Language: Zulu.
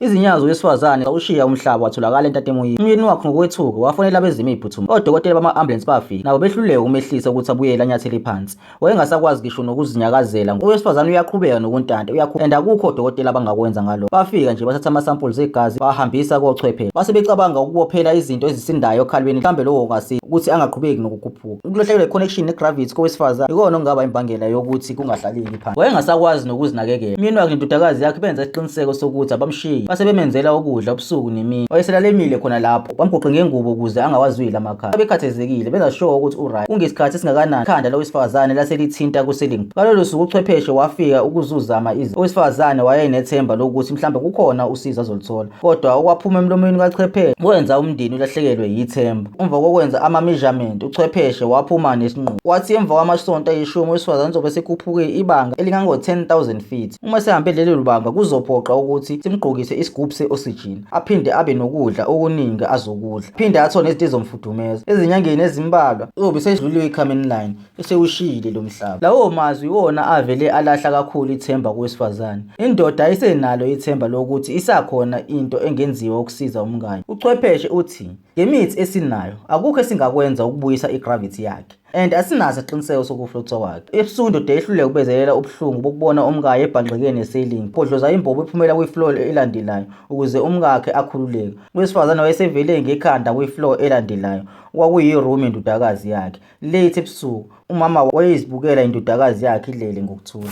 Izinyawo zowesifazane ushiya umhlaba watholakala entatemoyeni. Umyeni wakhe ngokwethuka wafonela abezimo eziphuthumayo. Odokotela bama-ambulance bafika nabo behluleka ukumehlisa ukuthi abuyele anyathele phansi. Wayengasakwazi ngisho nokuzinyakazela. Owesifazane uyaqhubeka nokuntanta uyakhu and akukho odokotela abangakwenza ngalokho. Bafika nje bathatha ama-samples egazi bawahambisa kochwepheshe. Base becabanga ukubophela izinto ezisindayo okhalweni mhlawumbe lokho kungasiza ukuthi angaqhubeki nokukhuphuka. Ukulahlekelwa i-connection ne-gravity kowesifazane ikona okungaba imbangela yokuthi kungahlaleki phansi. Wayengasakwazi nokuzinakekela. Umyeni wakhe nendodakazi yakhe benza isiqiniseko sokuthi abamshiyi. Base bemenzela ukudla ubusuku nemini. Wayeselala emile khona lapho. Bamgoqe ngengubo ukuze angawazwile amakhala. Babekhathazekile benza sure ukuthi u-right. Kungesikhathi esingakanani ikhanda lowesifazane lase lithinta ku-ceiling. Ngalolo suku uchwepheshe wafika ukuzuzama izinto. Owesifazane wayenethemba lokuthi mhlawumbe kukhona usizo azoluthola. Kodwa okwaphuma emlomeni kachwepheshe kwenza umndeni ulahlekelwe yithemba. Emva kokwenza ama-measurement uchwepheshe waphuma nesinqumo. Wathi emva kwamasonto ayishumi owesifazane uzobe esekhuphuke ibanga elingango-10,000 feet. Uma esehambe lelo banga kuzophoqa ukuthi simgqokise isigubhu se-oxygen, aphinde abe nokudla okuningi azokudla, aphinde athole nezinto ezomfudumeza. Ezinyangeni ezimbalwa uzobe esedlulile i-Kármán line, esewushiyile lo mhlaba. Lawo mazwi iwona avele alahla kakhulu ithemba kowesifazane. Indoda ayisenalo ithemba lokuthi isakhona into engenziwa ukusiza umkayo. Uchwepheshe uthi ngemithi esinayo akukho esingakwenza ukubuyisa i-gravity yakhe and asinaso isiqiniseko sokuflotha kwakhe. Ebusuku indoda yehluleka ukubezelela ubuhlungu bokubona umkayo ebhangqeke ne-ceiling. Bhodloza imbobo ephumela kwi-floor elandelayo ukuze umkakhe akhululeke. Owesifazane wayesevele ngekhanda kwi-floor elandelayo okwakuyi-room yendodakazi yakhe. Late ebusuku, umama wayezibukela indodakazi yakhe ilele ngokuthula.